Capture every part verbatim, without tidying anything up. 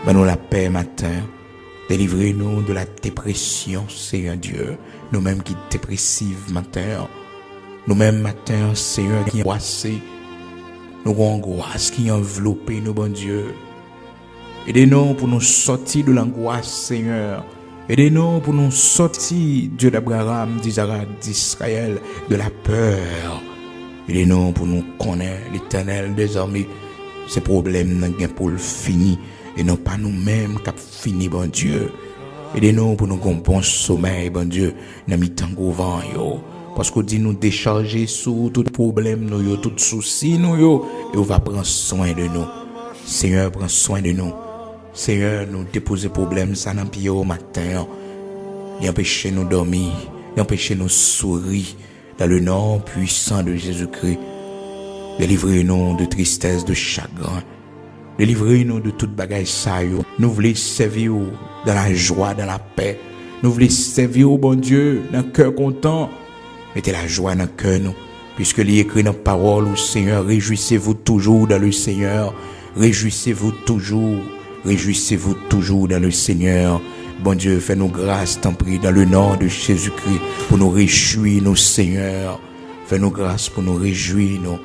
Ban nou lapè maten. Delivre nou de la dépression, Seyè Dye. Nou menm ki depresif maten an. Nou menm maten an, Seyè, ki angwase. Nou gon angwas ki anvlope nou, Bondye. Ede nou pou nou sòti de langwas, Seyè. Ede nou pou nou sòti, Dye d'Abraham, d'Isaac, d'Israël, de la pè. Ede nou pou nou konnen, Letènèl, dezòme, se pwoblèm nan gen pou l fini, e non pa nou menm k ap fini, Bondye. Ede nou pou nou gon bon somèy, Bondye, nan mitan gwo van yo. Paske w di nou dechaje sou ou tout pwoblèm nou yo, tout sousi nou yo, e w va pran swen de nou. Seyè, pran swen de nou. Seyè, nou depoze pwoblèm sa nan pye w maten an. Li anpeche nou dòmi, li anpeche nou souri. Dans le nom puissant de Jésus-Christ, delivre nou de tristès, de chagren. Delivre nou de tout bagay sa yo. Nou vle sèvi w dans la joie, dans la paix. Nou vle sèvi w, Bondye, nan kè kontan. Mete lajwa nan kè nou. Puisque li écrit dans parole ou, Seigneur, réjouissez-vous toujours dans le Seigneur. Réjouissez-vous toujours. Réjouissez-vous toujours dans le Seigneur. Bondye, fè nou gras, tanpri, dans le nom de Jésus-Christ, pou nou rejwi nou, Seyè. Fè nou gras pou nou rejwi nou.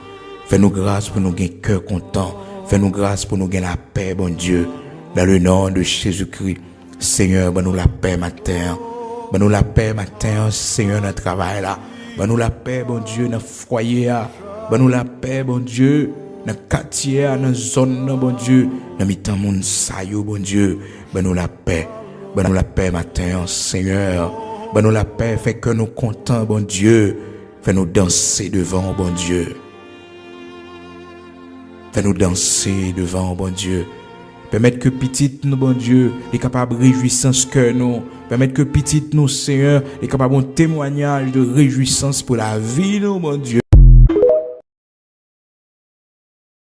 Fè nou gras pou nou gen kè kontan. Fè nou gras pou nou gen lapè, Bondye. Dans le nom de Jésus-Christ. Seyè, ban nou lapè maten an. Ban nou lapè maten an, Seyè, nan travay la. Ban nou lapè, Bondye, nan fwaye a. Ban nou lapè, Bondye, nan katye a, nan zòn nan, Bondye, nan mitan moun sa yo, Bondye. Ban nou lapè. Ban nou lapè maten an, Seyè. Ban nou lapè, fè kè nou kontan, Bondye. Fè nou danse devan w, Bondye. Fè nou danse devan w, Bondye. Pèmèt ke pitit nou, Bondye, li kapab rejwisans kè nou. Pèmèt ke pitit nou, Seyè, li kapab yon temwayaj de rejwisans pou lavi nou, Bondye.